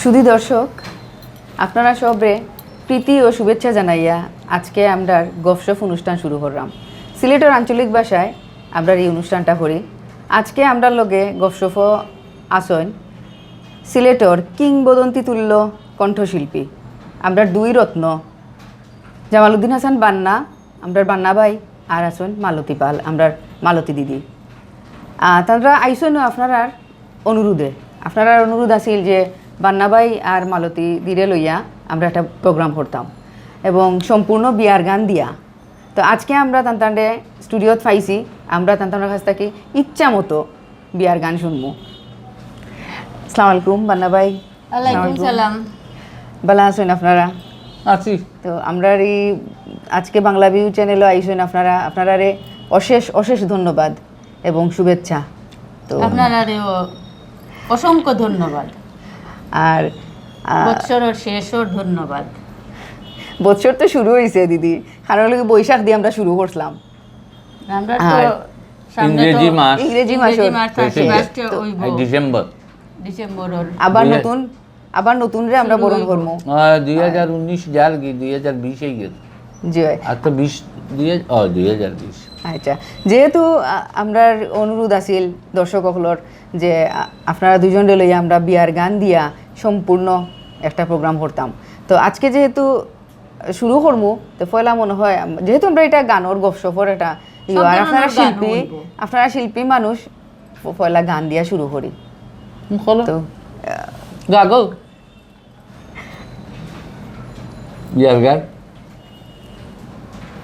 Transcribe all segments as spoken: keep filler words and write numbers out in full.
সুধী দর্শক, আপনারা সবরে প্রীতি ও শুভেচ্ছা জানাইয়া আজকে আমরার গফশপ অনুষ্ঠান শুরু করলাম। সিলেটর আঞ্চলিক ভাষায় আমরার এই অনুষ্ঠানটা করি। আজকে আমরার লগে গফশপ আছইন সিলেটর কিংবদন্তি তুল্য কণ্ঠশিল্পী, আমরার দুই রত্ন জামালউদ্দিন হাসান বান্না, আমরার বান্না ভাই, আর আছইন মালতী পাল, আমরার মালতী দিদি। আহ, তানরা আইছইন আপনারার অনুরোধে। আপনারার অনুরোধ আছিল যে বান্না ভাই আর মালতী দিরে লইয়া আমরা একটা প্রোগ্রাম করতাম এবং সম্পূর্ণ বিয়ার গান দিয়া। তো আজকে আমরা তানতানরে স্টুডিওত পাইছি, আমরা তানতানর কাছ থাকি ইচ্ছা মতো বিয়ার গান শুনমু। আসসালামু আলাইকুম বান্না ভাই। ওয়ালাইকুম সালাম। ভালা আছইন আপনারা? আছি। তো আমরার এই আজকে বাংলা ভিউ চ্যানেলও আইছইন আপনারা, আপনারারে অশেষ অশেষ ধন্যবাদ এবং শুভেচ্ছা। তো আপনারারেও অসংখ্য ধন্যবাদ। আর, আহ, বৎসরর শেষর ধন্যবাদ। বৎসর তো শুরু হইছে দিদি, কারণ হলো কি বৈশাখ দিয়ে আমরা শুরু করছিলাম। আমরা তো আর সামনে তো ইংরেজি মাস। ইংরেজি মাস ইংরেজি ওর। মাস থার্টি ফার্স্ট তো অইবো। এই ডিসেম্বর। ডিসেম্বরর। আবার দুই হাজার নতুন, আবার নতুনরে আমরা শুরু বরণ হইবো। করবো। আহ, দুই হাজার উনিশ যার কি, দুই হাজার বিশ এই গেল। জি ভাই। আর তো বিশ, দুই হাজার, ও, দুই হাজার বিশ। আচ্ছা, যেহেতু, আ, আমরার অনুরোধ আছিল দর্শক অকলর যে, আ, আপনারা দুইজনরে লইয়া আমরা বিয়ার গান দিয়া সম্পূর্ণ একটা প্রোগ্রাম করতাম। তো আজকে যেহেতু শুরু করমু, তো পয়লা মনে হয় আম-, যেহেতু আমরা এটা গানর গফশপর একটা ইয়ে, আর সম্পূর্ণ আপনারা গান শিল্পী, হইবো। আপনারা শিল্পী মানুষ, প-, পয়লা গান দিয়া শুরু করি। হুম, করো। তো, আ, গাগো। বিয়ার গান।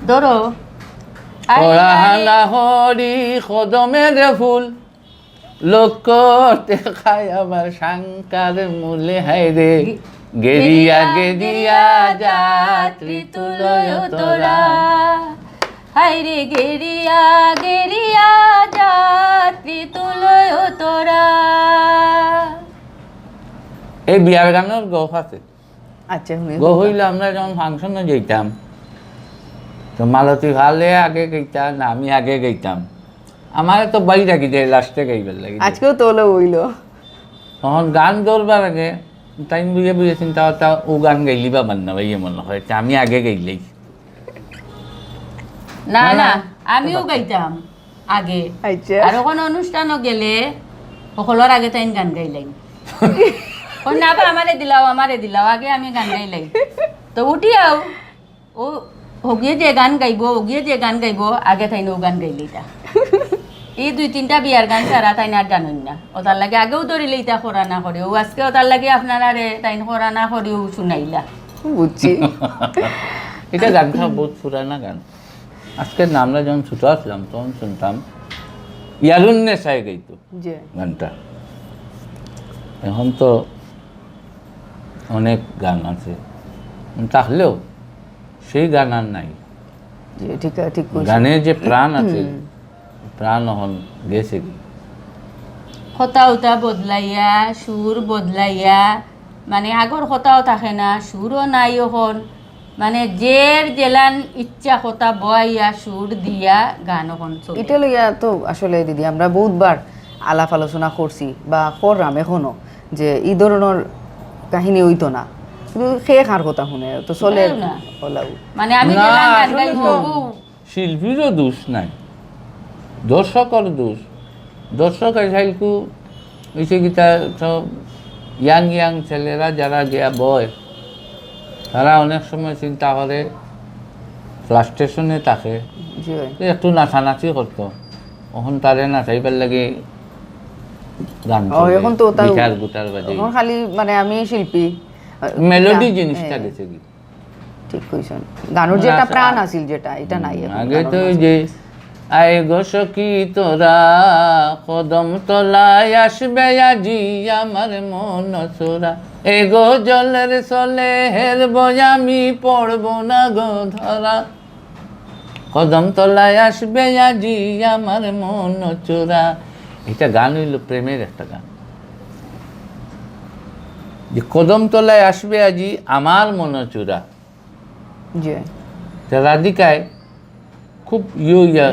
ধরো। পড়াহানা হরি কদমের ফুল, লক্ষ টেকায় আমার সাংকার মূলে হায় রে। গি-, গেরিয়া গেরিয়া গেরিয়া যাত্রী তুলয় তোরা। হায় রে গেরিয়া গেরিয়া যাত্রী তুলয় তোরা। এই বিয়ার গানর গফ আছে। আচ্ছা, হুনি গফ হুনি। হইলে আমরা যখন ফাংশনে যাইতাম, তো মালতী ভালে আগে গাইতা না আমি আগে গাইতাম? আমারে তো বাইর রাখি দেয় লাস্টে গাইবার লাগি। আজকেও তো হলো হইলো। তখন গান ধরবার আগে তাই বুঝে বুঝে চিন্তা করতা, ও গান গাইলি বা বান্না ভাই মনে হয়, তে আমি আগে গাইলেই। না, না, না, না। আমিও গাইতাম আগে। আচ্ছা। আর অখন অনুষ্ঠানও গেলে সকলর আগে তাইন গান গাইলাই। কই, "না বা, আমারে দিলাও, আমারে দিলাও, আগে আমি গান গাইলাই।" তো উঠিয়াও ও হগিয়ে যে গান গাইবো, হগিয়ে যে গান গাইবো, আগে তাইন ও গান গাইলিতা। এই দুই তিনটা বিয়ার গান ছাড়া তাইন আর জানইন না। ওটার লাগি আগেও ধরিলিতা করা না করি। ও আজকে ওটার লাগি আপনারারে তাইন করা না করিও শুনাইলা। বুঝছি। এটা গানটা বহুত পুরানা গান। আজকে না, আমরা যখন ছোট আসলাম তখন শুনতাম, ইয়ারুন্নেসায় গাইতো জি। গানটা। এখন তো অনেক গান আছে, তাহলেও সেই গান আর নাই। জি, ঠিক, ঠিক কইছেন। গানে যে প্রাণ আছে, হুম। প্রাণ এখন গেছে কি? কথা উতা বদলাইয়া, সুর বদলাইয়া, মানে আগর কথাও থাকে না, সুরও নাই এখন। মানে, যের যেলান ইচ্ছা কথা বওয়াইয়া সুর দিয়া গান অখন চলে। ইটা লইয়া তো আসলে দিদি আমরা বহুতবার আলাপ আলোচনা করছি বা কররাম এখনো, যে ই ধরনর কাহিনী অইতো না, কিন্তু কে কার কথা হুনে, তো চলে না। ওলাউ। মানে, আমি না, যেলান গান আসলে গাইমু, তো শিল্পীরও দোষ নাই, দর্শকর দোষ। দর্শক আজকালকু অইছে কিতা, সব ইয়াং ইয়াং ছেলেরা যারা গিয়া বয়, তারা অনেক সময় চিন্তা করে, ফ্রাস্ট্রেশনে থাকে, জি ভাই। তো একটু নাচানাচি করতো, অখন তারে নাচাইবার লাগি গান ও, চলে, এখন তো ওটা গিটার গুটার বাজে। এখন খালি মানে আমি শিল্পী, মেলোডি গান, জিনিসটা হ্যাঁ। গেছে কি? ঠিক কইছেন। গানর যে একটা প্রাণ আছিল যেটা, এটা নাই এখন আগে গানর তো ওই মাঝে। যে, "আয় গো সখী তোরা, কদম তলায় আসবে আজি আমার মন চোরা। এ গজলের ছলে হেরব আমি পড়ব না গো ধরা। কদম তলায় আসবে আজি আমার মন চোরা।" এটা গান হইল প্রেমের একটা গান। যে কদম তলায় আসবে আজি আমার মন চোরা। জি। তে রাধিকায় খুব ইয়ে ইয়া,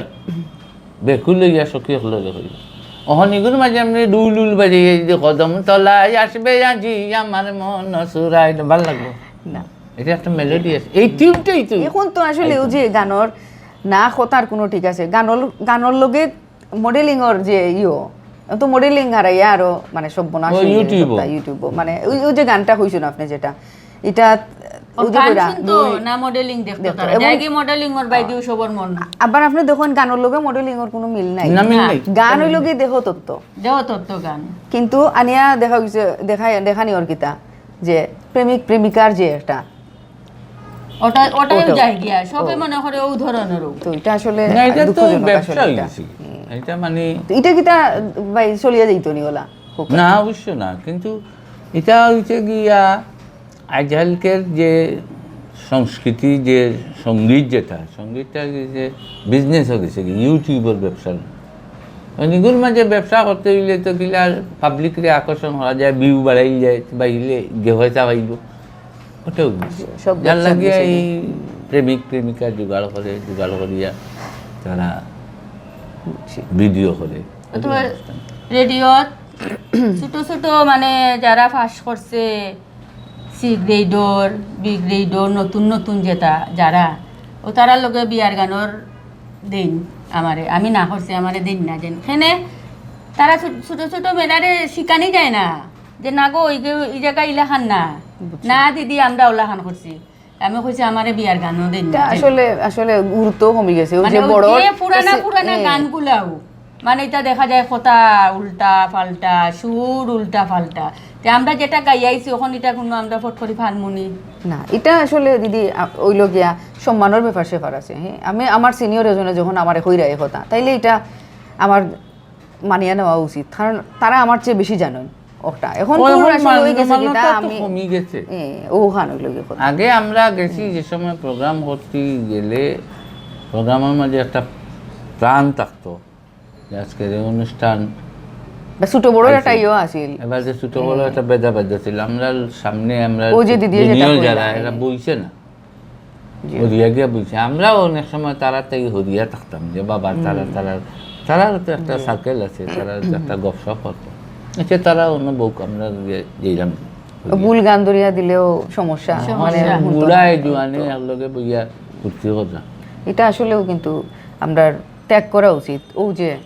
বেকুল ইয়া সখী হকলরে কইল, অহনিগুর মাঝে আমি ডুল ডুল বাজিয়ে যদি কদম তলায় আসবে আজি আমার মন চুরাই, ভালো লাগবো। না। এটা একটা মেলোডি আছে, এই টিউনটাই তো। এখন তো আসলে ওই যে গানর না কথার কোনো ঠিক আছে, গানর গানর লগে মডেলিং অর যে ইয়ো, এখন তো মডেলিং হারাইয়া আরো মানে সব বনাশ ও, হয়ে গেছে YouTube-ও। সবটা YouTube-ও। মানে ওই ওই যে গানটা হইছো না আপনি যেটা, এটা ওই যে গান কইরা শুনতো দুই- না, মডেলিং দেখতো দেখতো। তারা। এবং- যাইগে মডেলিং অর বাইদিও সবর মন। আবার আপনি দেখুন গানর লগে মডেলিং অর কোনো মিল নাই। না, মিল না। নাই। গান হইল গিয়ে দেহ তত্ত্ব, দেহ তত্ত্ব গান। কিন্তু আনিয়া দেখা গেছে, দেখা দেখানি অর কিতা যে প্রেমিক প্রেমিকার যে একটা ওটা ওটাই ওটাও। যাই গিয়া, সবে ও। মনে করে ও ধরনেরও। তো এটা আসলে না, এটা তো দুঃখজনক ব্যবসা আসলে হয়ে এটা। গেছে। এটা মানে তো এটা কিতা ভাই চলিয়া যাইতো নি ওলা? না, অবশ্য না, কিন্তু এটা হইছে গিয়া আজকালকের যে সংস্কৃতি, যে সঙ্গীত, যেটা সঙ্গীতটা যে বিজনেস হয়ে গেছে কি ইউটিউবর ব্যবসা। নিগুর মাঝে ব্যবসা করতে হইলে তো কিলা পাবলিকরে আকর্ষণ করা যায়, ভিউ বাড়াইল যায়, বাড়িলে যে পয়সা পাইব, ওটাও সব যার ব্যবসা লাগিয়া বিষয়। এই প্রেমিক প্রেমিকা জোগাড় করে, জোগাড় করিয়া তারা ভিডিও করে। অথবা রেডিওত ছোট ছোট মানে যারা পাস করছে সি গ্রেডর, বি গ্রেডর, নতুন নতুন যেটা যারা, ও তারার লগে বিয়ার গানর দিন আমারে, আমি না করছি, আমারে দিন না দিন। এখানে তারা ছোট ছোট ছোট মেয়েরারে শিখানি যায় না যে না গো, ওই যে এই জায়গা ইলাখান না, না দিদি, আমরা ওলাখান করছি। আমি কইছি আমারে বিয়ার গানও দিন এটা না দিন। আসলে আসলে গুরুত্ব কমে গেছে। ওই মানে যে ওই বড় যে পুরানা কাছে- পুরানা হ্যাঁ। গানগুলাও, মানে এটা দেখা যায় কথা উল্টা পাল্টা, সুর উল্টা পাল্টা। তে আমরা যেটা গাইয়াইছি ওখান এটা কোনো আমরা ফট করি ফারমুনি। না, এটা আসলে দিদি আ, ওইল গিয়া সম্মানর ব্যাপার স্যাপার আছে। হ্যাঁ, আমি আমার সিনিয়র এজনে যখন আমারে কইরা এই কথা, তাইলে এটা আমার মানিয়া নেওয়া উচিত, কারণ তারা আমার চেয়ে বেশি জানেন ওটা। এখন ওই তো এখন আসলে হয়ে গেছে মান্যমান্যতা কিতা তো আমি কমে গেছে। এ, ওখান হইল গিয়ে কথা। আগে আমরা গেছি যে সময় প্রোগ্রাম করতে গেলে প্রোগ্রামের মাঝে একটা প্রাণ থাকতো, যে আজকের এই অনুষ্ঠান বা ছোট বড় আইছে। একটা ইয়েও আছিল। এবার যে ছোট বড় একটা ভেদাভেদ ছিল, আমরা সামনে আমরা ও যে দিদি যেটা জুনিয়র কইলা, যারা হ্যাঁ। এরা বইছে না, জি। হরিয়া গিয়া বইছে। আমরাও অনেক সময় তারা তাই হরিয়া থাকতাম যে বাবা তারা তারা তারার তো একটা সার্কেল আছে, তারার তো একটা গপশপ হতো। আচ্ছা, তারা অন্য বউক আমরা যে- যেলাম। ভুল গান ধরিয়া দিলেও সমস্যা। সমস্যা। মানে, হুনতো বুড়ায় না। জুয়ানে একলগে বইয়া ফুর্তি করতাম। এটা আসলেও কিন্তু আমরা ত্যাগ করা উচিত। ও যে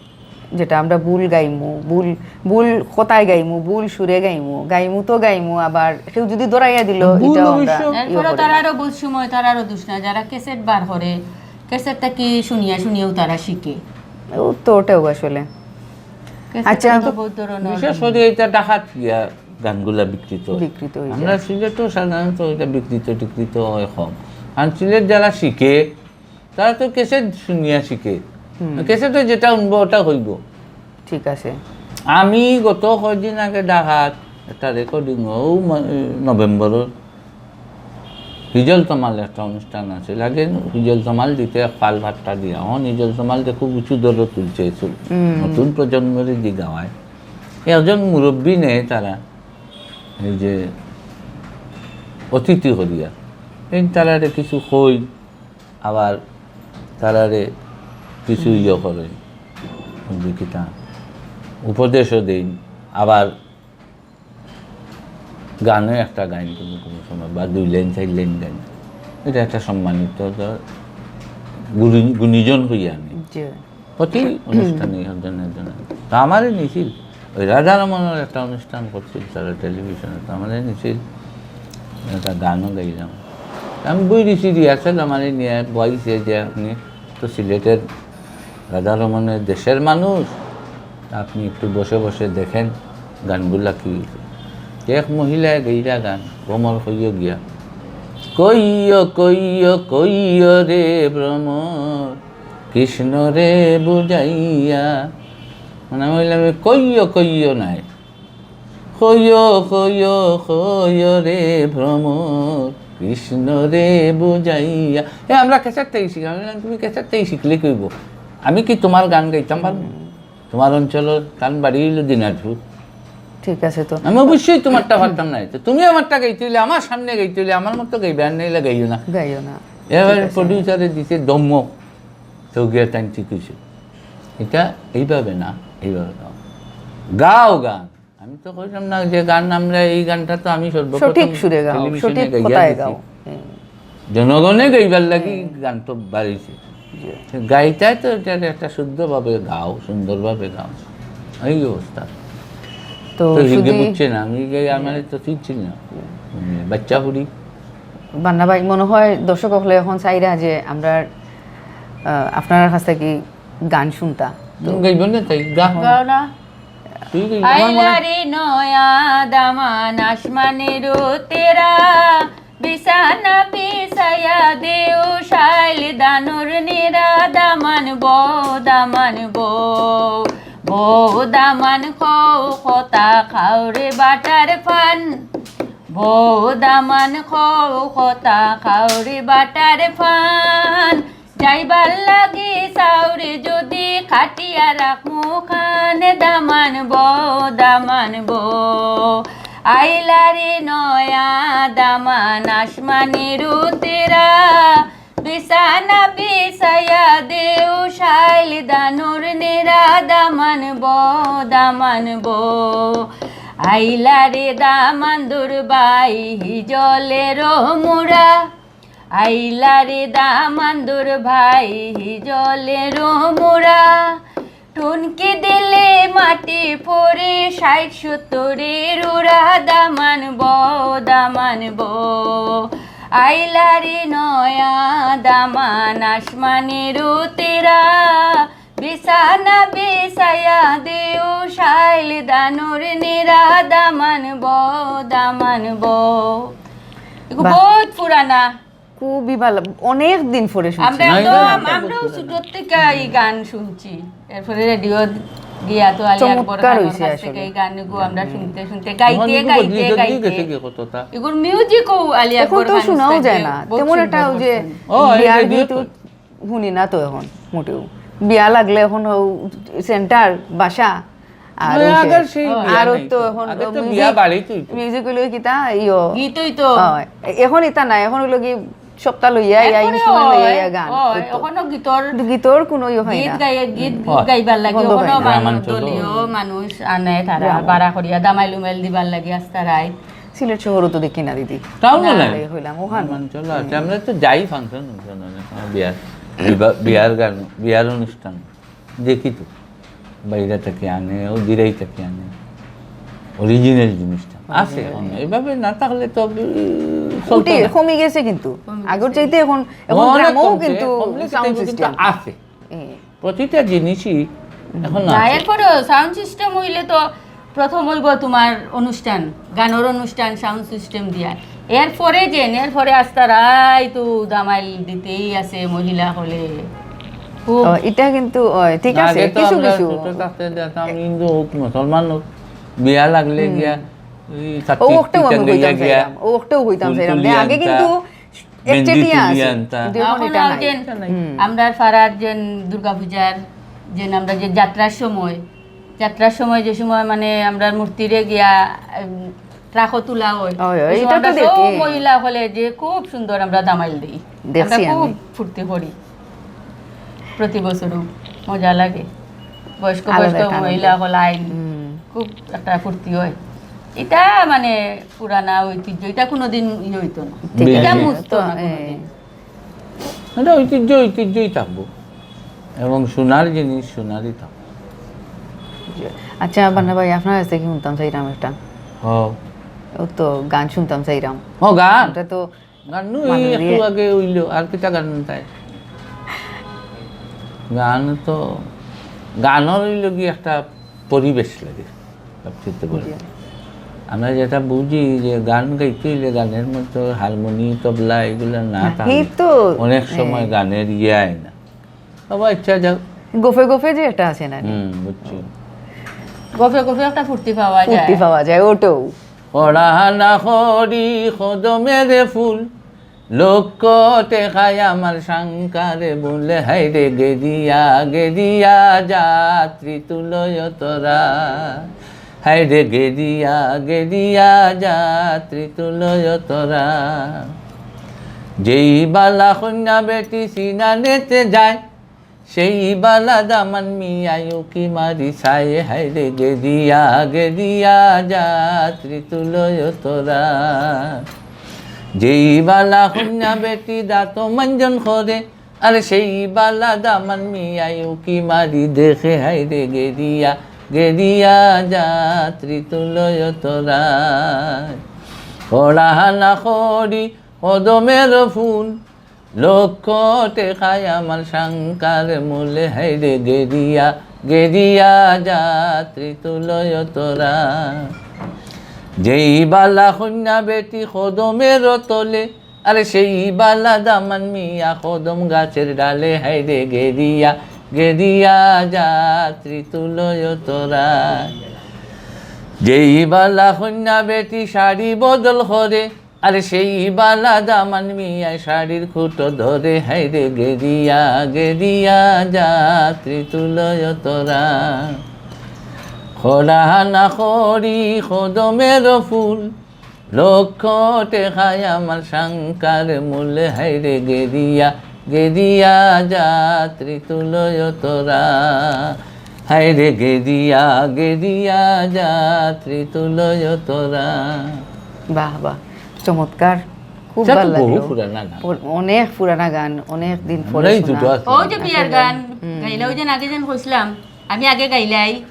যেটা আমরা ভুল গাইমু, ভুল ভুল কথায় গাইমু, ভুল সুরে গাইমু, গাইমু তো গাইমু, আবার কেউ যদি ধরাইয়া দিল, ভুল এটাও আমরা অবশ্য। ইয়ে এরপরে করি না। তারারও বুঝ সময়, তারারও দোষ না, যারা ক্যাসেট বার করে, ক্যাসেটটা কি শুনিয়া শুনিয়াও তারা শিখে। ও তো ওটাও আসলে। ক্যাসেটটা আচ্ছা। তো বহুত ধরনের। বিশেষ করে এটা ঢাকাত গিয়া গানগুলা বিকৃত হয়। বিকৃত হয়ে যায়। আমরা সিলেটও সাধারণত এটা বিকৃত টিকৃত হয় কম। আর সিলেট যারা শিখে, তারা তো ক্যাসেট শুনিয়া শিখে। ক্যাসেটে যেটা শুনবো ওটা হইব। ঠিক আছে। আমি গত কয়দিন আগে ঢাকাত একটা রেকর্ডিং, ও মা- নভেম্বরর হিজল তমাল একটা অনুষ্ঠান আছে, লাগে হিজল তমাল দিতে পাল ভাট্টা দিয়া। এখন হিজল তমাল যে খুব উঁচু দরে তুলছে, নতুন প্রজন্মরে যে গাওয়ায়। একজন মুরব্বী নেয় তারা, এই যে অতিথি করিয়া, এই তারারে কিছু কই, আবার তারারে কিছু ইয়ে করে, বুঝলি কিতা, উপদেশও দেই, আবার গানে একটা গাইন কোনো কোনো সময়, বা দুই লাইন চার লাইন গাইন, এটা একটা সম্মানিত গুণী- গুণীজন হইয়া আনি। জি। প্রতি অনুষ্ঠানে একজন একজন। তো আমারে নিছিল, ওই রাধারমণর একটা অনুষ্ঠান করছিল তারা টেলিভিশনে, তো আমারে নিছিল, একটা গানও গাইলাম। আমি বই দিছি রিহার্সাল, আমারে নিয়ে বইছে যে আপনি তো সিলেটের রাধারমণের দেশের মানুষ, আপনি একটু বসে বসে দেখেন গানগুলা কি হয়েছে। এক মহিলায় গাইলা গান, ভ্রমর কইও গিয়া, কইও কইও কইও রে ভ্রমর, কৃষ্ণ রে বুঝাইয়া। মানে আমি বললাম, "এ কইও কইও নাই, কইও কইও কইও রে ভ্রমর, কৃষ্ণ রে বুঝাইয়া।" এ আমরা ক্যাসেট থেকে শিখি। আমি বললাম, "তুমি ক্যাসেট থেকে শিখলে কি হইব? আমি কি তোমার গান গাইতাম পারবো? তোমার অঞ্চলের গান বাড়ি হইল দিনাজপুর।" ঠিক আছে তো। আমি অবশ্যই তোমারটা পারতাম নাই, তো তুমি আমারটা গাইতে হইলে, আমার সামনে গাইতে হইলে, আমার মতো গাইবে, আর নাইলে গাইও না। গাইও না। এবার প্রডিউসারে দিছে ধমক, তো গিয়া টাইম ঠিক হয়েছে। এটা এইভাবে না, এইভাবে না। গাও গান। আমি তো কইলাম না যে গান, আমরা এই গানটা তো আমি সর্বপ্রথম সঠিক সুরে গাও, টেলিভিশনে সঠিক গাইয়া কথায় দিছি। গাও। হুম। জনগণে গাইবার লাগি হুম। গান তো বাড়িছে। জি। গাইতায় তো এটা একটা শুদ্ধভাবে গাও, সুন্দরভাবে গাও, এই অবস্থা। তো তো হিগে শুধু বুঝছে না, আমি যে আমার তো চিনছি না। হুম, বাচ্চা বুড়ি। বান্না ভাই, মনে হয় দর্শক হলে এখন চাইরা যে আমরা, আহ, আপনার কাছ থেকে গান শুনতা। তো তুমি গাইব না তাই? গা। গাও না। তুই গাইব। আইলা রে নয়া দামান আসমানের তেরা, বিছানা বিছাইয়া দেও শাইল দানুর নিরা দামান বো, দামান বো, বো দামান খো খোতা খাওরে বাটার ফান, বো দামান খো খোতা খাওরে বাটার ফান, যাইবার লাগি চাউরি যদি খাটিয়া রাখমু খান দামান বো, দামান বো। আইলা রে নয়া দামান আসমানের তেরা, বিছানা বিছাইয়া দেও শাইল দানুর নিরা দামান বো, দামান বো। আইলা রে দামান দুরবাই হিজলের মুরা, আইলা রে দামান দুরবাই হিজলের মুরা, টুনকি দিলে মাটি পড়ে ষাইট সত্তরের উড়া দামান বো, দামান বো। আইলা রে নয়া দামান আসমানের তেরা, বিছানা বিছাইয়া দেও শাইল দানুর নিরা দামান বো, দামান বো। এগু বাহ। বহুত পুরানা। খুবই ভালো, অনেক দিন পরে শুনছি। আমরা না, একদম, এটা আমরাও ছোট থেকে এই গান শুনছি। এরপরে রেডিও গিয়া তো আলী আকবর চমৎকার খান হইছে কাছ থেকে আসলে। এই গানগু আমরা শুনতে শুনতে, গাইতে গাইতে, গাইতে। এগুর মিউজিকও আলী আকবর খান শোনাও যায় না তেমন একটা। ওই যে ও, এই বিয়ার গীত তো শুনি না তো এখন মোটেও। বিয়া লাগলে এখন সেন্টার বাসা। আর আগের সেই বিয়া আর নাই তো তো। এখন আগে তো বিয়া বাড়িতেই তো। মিউজিক হইলো কিতা, ইয়ো। গীতই তো। হয়। এখন ইতা নাই, এখন হইলো কি সপ্তাহ লইয়া ইয়া, ইনস্ট্রুমেন্ট লইয়া ইয়া গান। অখনো গীতর, কিন্তু গীতর কোনো ইয়ে হয় না। গীত গাইবার লাগি অখনো গ্রামাঞ্চল দলীয় মানুষ আনে তারা, ভাড়া করিয়া দামাইল উমাইল দিবার লাগি আস্তা রাইত। সিলেট শহরও তো দেখি না দিদি। টাউন না, নাই। এই হইলাম ওখানে। গ্রামাঞ্চল আছে, আমরা তো যাই ফাংশন, ফাংশন, বিয়ার, বিবা-, বিয়ার গান, বিয়ার অনুষ্ঠান। দেখি তো, বাইরে থেকে আনে, ও দিরাই থেকে আনে, অরিজিনাল জিনিসটা আছে। এখন এইভাবে না থাকলে তো, উম, চলতো না। কমে গেছে কিন্তু। আগর চাইতে এখন, এখন অনেক গ্রামেও কমছে, কিন্তু কমলে সাউন্ড সিস্টেম আছে। প্রতিটা জিনিসই এখন না, আছে। এরপরেও সাউন্ড সিস্টেম হইলে তো প্রথম হইব তোমার অনুষ্ঠান, গানের অনুষ্ঠান সাউন্ড সিস্টেম দিয়া। এরপরে যে, এরপরে আস্তা রাইত তো দামাইল দিতেই আছে মহিলা হলে। খুব। ও, এটা কিন্তু, ও, ঠিক আছে, কিছু কিছু। ছোট থাকতে দেখতাম হিন্দু হোক, মুসলমান হোক, বিয়া লাগলে গিয়া, ওই ও ওকটাও আমি কইতাম চাইলাম, ও ওকটাও কইতাম চাইলাম। আগে কিন্তু একচেটিয়া আছে। এখন আর যেন আমরার ফাড়ার যেন দুর্গাপূজার যেন আমরা যে যাত্রার সময়, যাত্রার সময় যে সময় মানে আমরার মূর্তিরে গিয়া, উম, ট্রাকো তুলা হয়, ওই সময় আমরা সব মহিলা হলে যে খুব সুন্দর আমরা দামাইল দেই। আমরা খুব ফুর্তি করি। প্রতি বছরও মজা লাগে। বয়স্ক বয়স্ক মহিলা হল আইন, খুব একটা ফুর্তি হয়। এটা মানে পুরানা ঐতিহ্য, এটা কোনোদিন ইয়ে হইতো না, এটা মুছতো না কোনোদিন। এটা ঐতিহ্য ঐতিহ্যই থাকবো এবং সোনার জিনিস সোনারই থাকবো। আচ্ছা, বান্না ভাই, আপনার কাছ থেকে শুনতাম চাইরাম একটা। ও তো গান শুনতাম চাইরাম। ও গান? ওটা তো গান নু এই একটু আগে হইলো, আর কিতা গান তাই? গান তো, গানর হইলো কি একটা পরিবেশ লাগে। সবচেয়ে বড়। আমরা যেটা বুঝি যে গান গাইতে হইলে গানের মধ্যে হারমোনি, তবলা এগুলো না থাকলে তো অনেক সময় গানের ইয়ে হয় না। তবে আচ্ছা, যাও। গফে গফে যে একটা আছে না? হুম, বুঝছি। গফে গফে একটা ফুর্তি পাওয়া যায়। ফুর্তি পাওয়া যায়, ওটাও। ওরা না করি কদমের ফুল, লক্ষ টেকায় আমার সাংকারে বুলে, হায়রে গেদিয়া গেদিয়া যাত্রী তুলয় তোরা, হায়রে গেদিয়া গেদিয়া যাত্রী তুলয় তোরা। যেই বালা কন্যা বেটি সিনানেতে যায়, সেই বালা দামান মিয়ায় উকি মারি চায়, হায়রে গেদিয়া, গেদিয়া যাত্রী তুলয় তোরা। যেই বালা কইন্যা বেটি দাঁত মাঞ্জন করে, আর সেই বালা দামান মিয়ায় উকি মারি দেখে, হায়রে গেদিয়া, গেদিয়া যাত্রী তুলয় তোরা। পড়াহানা করি কদমের ফুল, লক্ষ টেকায় আমার সংসার মূলে, হায়রে গেদিয়া, গেদিয়া যাত্রী তুলয় তোরা। যেই বালা কইন্যা বেটি কদমের তলে, আরে সেই বালা দামান মিয়া কদম গাছের ডালে, হায়রে গেদিয়া, গেদিয়া যাত্রী তুলয় তোরা। যেই বালা কইন্যা বেটি শাড়ি বদল করে, আরে সেই বালা দামান মিয়ায় শাড়ির খুঁটো ধরে, হায়রে গেদিয়া, গেদিয়া যাত্রী তুলয় তোরা। খোলা না করি কদমের ফুল, লক্ষ টেকায় আমার সংসার মূলে, হায়রে গেদিয়া, গেদিয়া যাত্রী তুলয় তোরা। হায়রে গেদিয়া, গেদিয়া যাত্রী তুলয় তোরা। বাহ, বাহ, চমৎকার, খুব এটা তো ভালো বহু লাগলো। পুরানা গান। পুর-, অনেক পুরানা গান, অনেক দিন পরে আমরাই শোনা। দুটো আছে। ও যে বিয়ার গান গাইলা, ওই যে আগে যেন কইছিলাম, আমি আগে গাইলাই,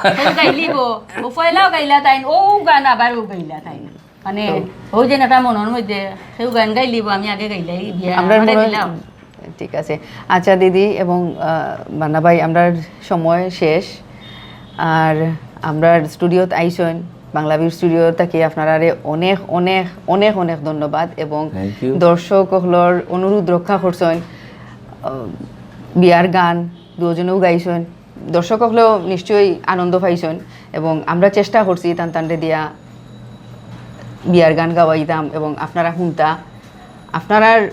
ও গাইলিব, ও পয়লাও গাইলা তাইন, ও গান আবার ও গাইলা তাইন। মানে, ও যে একটা মনের মধ্যে, কেউ গান গাইলিব, আমি আগে গাইলাই, বিয়া, আমরা আমারে মনে হয়- দিলাও। ঠিক আছে। আচ্ছা দিদি এবং আহ, মান্না ভাই, আমরার সময় শেষ। আর আমরার স্টুডিওত আইছইন, বাংলা বিউ স্টুডিও থাকি আপনারারে অনেক অনেক অনেক অনেক ধন্যবাদ এবং Thank you. দর্শক অকলর অনুরোধ রক্ষা করছইন। আহ, বিয়ার গান দুজনেও গাইছইন, দর্শক অকলেও নিশ্চয়ই আনন্দ পাইছইন এবং আমরা চেষ্টা করছি তান তানরে দিয়া বিয়ার গান গাওয়াইতাম এবং আপনারা শুনতা। আপনারার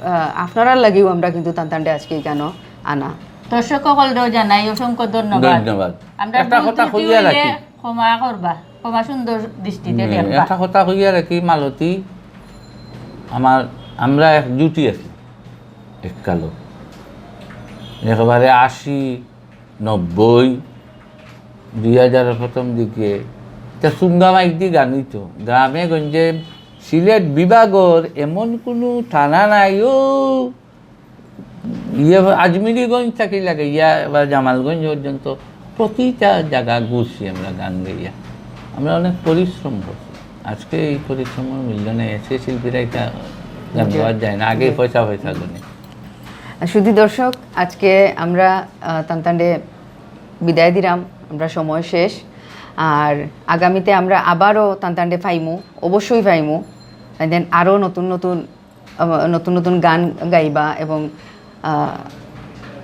আহ, আপনারার লাগিও আমরা কিন্তু তান তানরে আজকে এই গানও আনা। দর্শক সকলরেও জানাই অসংখ্য ধন্যবাদ। ধন্যবাদ। আমরা একটা ভুল কথা ত্রুটি কইয়া হইলে রাখি। ক্ষমা করবা, ক্ষমা সুন্দর দৃষ্টিতে হুম, দেখবা। একটা কথা কইয়া রাখি মালতী, আমার, আমরা এক জুটি আছি এককালো, একেবারে আশি, নব্বই, দুই হাজারের প্রথম দিকে। তা সুঙ্গা মাইক দি গান অইতো গ্রামে গঞ্জে। সিলেট বিভাগর এমন কুনু থানা নাই, ও ইয়ে আজমিরিগঞ্জ থাকি লাগাইয়া বা জামালগঞ্জ পর্যন্ত প্রতিটা জাগা ঘুরছি আমরা গান গাইয়া। আমরা অনেক পরিশ্রম করছি। আজকে এই পরিশ্রমের মূল্য নেই। আজকে শিল্পীরা এটা গান জি। গাওয়া যায় না, আগে পয়সা পয়সা গুনে। আর শুধু দর্শক, আজকে আমরা আহ, তান তানরে বিদায় দিলাম, আমরা সময় শেষ। আর আগামীতে আমরা আবারও তান তানরে পাইমু, অবশ্যই পাইমু। And then আরও নতুন নতুন আহ, নতুন নতুন গান গাইবা এবং আহ,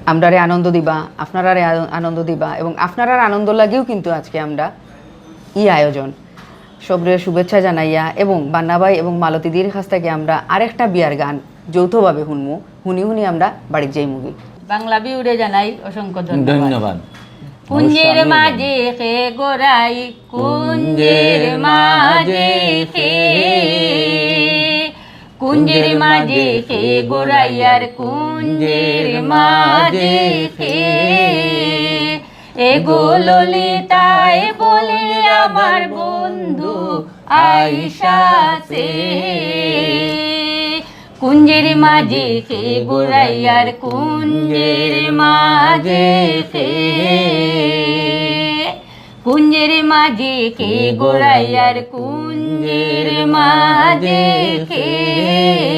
আমরারে আনন্দ দিবা, আপনারারে আ- আনন্দ দিবা এবং আপনারার আনন্দ লাগিও কিন্তু আজকে আমরা ই আয়োজন। সবরে শুভেচ্ছা জানাইয়া এবং বান্না ভাই এবং মালতীদির কাছ থেকে আমরা আরেকটা বিয়ার গান যৌথভাবে শুনমু, শুনি শুনি আমরা বাড়িত যাইমুগি। বাংলা বিউরে জানাই অসংখ্য ধন্যবাদ। ধন্যবাদ। কুঞ্জের অবশ্যই আমি মাঝে খে গোরাই, কুঞ্জের মাঝে খে, কুঞ্জের মাঝে খে গোরাই আর কুঞ্জের মাঝে খে। এগো ললিতায় বলে আমার বন্ধু আইসাছে। কুঞ্জের মাঝে খে গোরাই আর কুঞ্জের মাঝে খে। কুঞ্জের মাঝে খে গোরাই আর কুঞ্জের মাঝে খে।